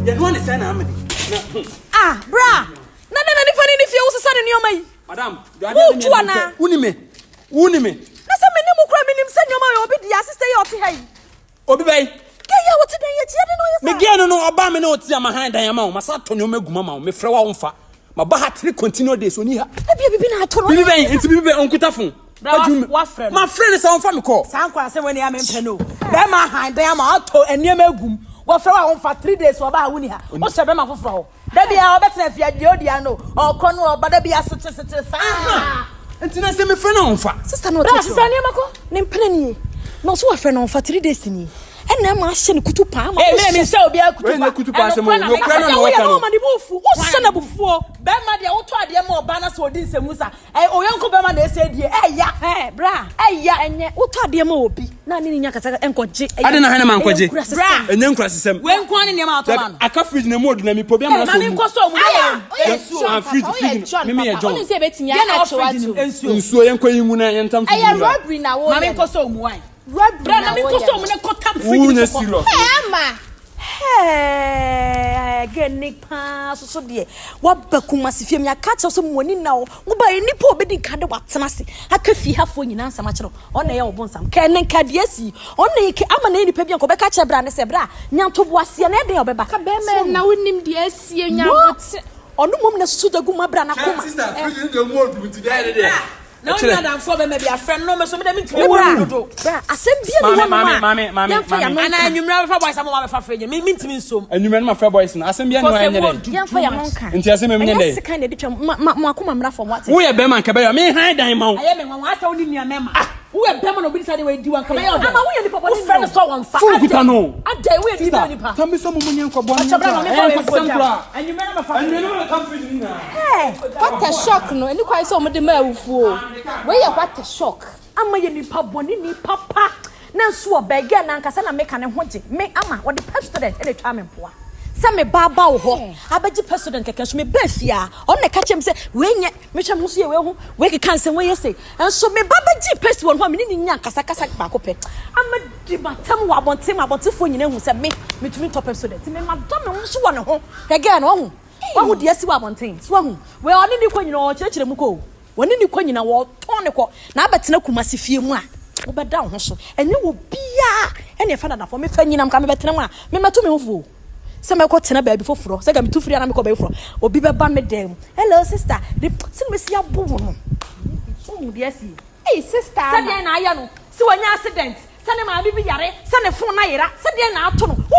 Yɛnoa ne sɛn na amene. Na hmm. Ah, bra! Na dɛn na nipa ne ne fie wosesa ne nneɛma yi? Madam, deɛ adeɛ Woretu anaa? Woni me. Woni me. Na sɛ menim wo koraa menim sɛ nneɛma yɛ obi dea, sister yi a ɔte ha yi. Obi bɛyi. Gay yi a wɔte dan yi akyi, adɛn na ɔyɛ saa? Me gay no no, ɔbaa me ne ɔte a mahan dan ama wo, masa atɔ nneɛma agu mu ama wo, mefrɛ wo a womfa. Maba ha three continuous days, ɔnni ha. Ebia biribi na ato no. Biribi bɛn? Nti biribi bɛn? Ɔnkuta phone. Bra wafrɛ no. Mafrɛ no sɛ ɔmfa me kɔ. Saa nkurasɛm wei na ɛyɛ a mempɛ no o. Bɛrima ahan dan ama watɔ nneɛma agu mu. Wɔfrɛ wo a womfa, 3 days ɔba a wonni ha. Wohyɛ bɛrima foforɔ hɔ. Da biara ɔbɛtena fie deɛ ɔdi ano ɔkɔ no ɔba da biara sekyesekye saa. Nti na sɛ mefrɛ no a ɔmfa. Sister no ɔte Bra sesa nneɛma kɔ. Ne mpena nie. Na ɔso wafrɛ no ɔmfa 3 days nie. Ɛna ɛma ahyɛ ne kutu paa ma Ee mɛ mi sɛ obi akutu Wei pa. nyɛ kutu pa asɛm o. Ɛnokorɛ na Nokorɛ meka. no na Woyɛ wɔka no no. ɔma ne bo fu. Wohyɛ no abufuo. Bɛrima deɛ wotɔ adeɛ ma ɔbaa na sɛ ɔdi nsɛm sa ɛ oyɔnko bɛrima na ɛsɛ die ɛya. Ɛ bra. Ɛya. Ɛnyɛ wotɔ adeɛ ma obi na ne ne nya kasa nkɔgye. Ade na hɛn ma nkɔgye. Ɛyɛ nkurasesɛm. Ɛnyɛ nkurasesɛm. Wei nko ara ne nneɛma a atɔ ma no. Aka fridge na mu odu na mepɛ obi ama Ɛ na maame sɛ nkɔ so ɔmu Aya, yɛ woyɛ nsuo. John Ah, fridge, papa, fridge woyɛ no. John Me meyɛ papa. John. Wonim sɛ ebetumi Deɛ na akyew ɔfridge no atom. nsuo. Nsuo yɛnkɔ yi ngu na yɛntam fridge Ɛyɛ no bra. robbery na woyɛ Maame no. nkɔ so ɔmu wan. Robbery Bra na na me nkɔ woyɛ so no. ɔmu ne kɔ tam fridge Wonyɛ no so kɔ. serious. Hey, Ama. Hɛɛ, gani paa soso deɛ waba Kumasi fie mi aka kyerɛ sɛ mo ani na wo woba yɛ nipa a obɛdi nka de watena ase aka fie hafoɔ nyinaa nsɛm akyerɛ wo ɔna ɛyɛ wo bo nsam kɛ ne nka deɛ asi ɔna yɛ ke ama na yɛ nipa bi anka ɔbɛka kyerɛ bra ne sɛ bra nyantoboaseɛ na ɛdɛn a ɔbɛba Ka bɛrima na wonim deɛ asie nya Wo, abote. ɔno mmom na susu gya gu ma bra na koma Sister, fridge no deɛ mu odu nti deɛ ɛyɛ deɛ. Na wo nua adamfoɔ bɛrima bi afrɛ no na ɔmɛ so mi dɛ mi ntumi Me bra, dodo. bra asɛm bia ni Maame, hɔnom maame, a maame, maame, yɛmfa maame. yɛn ano Ana nka anwummerɛ bɛfa boys ama wɔn abɛfa fridge mi mi ntumi nsom. Anwummerɛ no mafrɛ boys no. Asɛm biara ni hɔ a ɛnyɛ dɛ. Yɛmfa yɛn ano nka. Nti asɛm ɛmu nyɛ Ɛnyɛ dɛ. sekan na ɛde twam ma ma mo akoma mmra fam wate. Woyɛ bɛrima nka bɛyɛ me han dan ma wo. Ɛyɛ me nwanwa asɛ wo ne nua mɛma. Woyɛ bɛrima na obi de sa de wɔ edi wa nka bɛyɛ ɔdɛ. Ama woyɛ nipa bɔne Wofrɛ no sɛ wɔmfa. Phone kuta no. Adɛ woyɛ nipa nipa. Tam bi sɛ mo mo nyɛ nkɔbɔ Ɔkyɛ bra ma me fa Ɛyɛ wei nkɔsɛm nkɔ koraa. gya. Anwummerɛ na mɛfa Anwummerɛ fridge. no mɛtam fridge no nyinaa. What a shock no. Ɛni kwan sɛ ɔmo de ma awufuo o. Wei yɛ what a shock. Ama yɛ nipa bɔne ni papa na nso ɔbɛgɛ na ankasa na meka ne ho gye me ama wɔde Pepsodent ɛna etwa me mpoa sɛ me ba ba wo hɔ abɛgye Pepsodent kɛkɛ nso me ba fie a ɔno na ɛka kyerɛ me sɛ wei nyɛ mehwɛ me ho so yɛ wei ho wei keka nsɛm wei yɛ sei nso me ba bɛgye paste wɔ ne ho a me ne ne nya nkasakasa baako pɛ ama di matam wɔ abɔnten ma abɔntenfoɔ nyinaa hu sɛ me metumi ntɔ Pepsodent me ma dɔ me ho so wɔ ne ho hwɛ no ɔho wahu deɛ asi wɔ abɔnten so wahu wei ɔne ne kɔ nyinaa ɔkyerɛkyerɛ mu kɔ o wɔne ne kɔ nyinaa wɔtɔn ne kɔ na abɛtena Kumasi fie mu a wobɛda wo ho so ɛnyɛ wɔ biaa ɛne ɛfa dadafoɔ mefa nyinam ka mebɛtena mu a memɛto me ho fo sɛ mɛkɔ tena baabi foforɔ sɛ ka metu firi ana mekɔ baabi foforɔ obi bɛba me dan mu, "Hello sister," de sɛ ne mɛsi abo wo no wohu deɛ asi. Hey, sister Ama. Sɛdeɛ na ayɛ no sɛ wanya accident, sɛ ne maame bi yare, sɛ ne phone na yera, sɛdeɛ na ato no wo.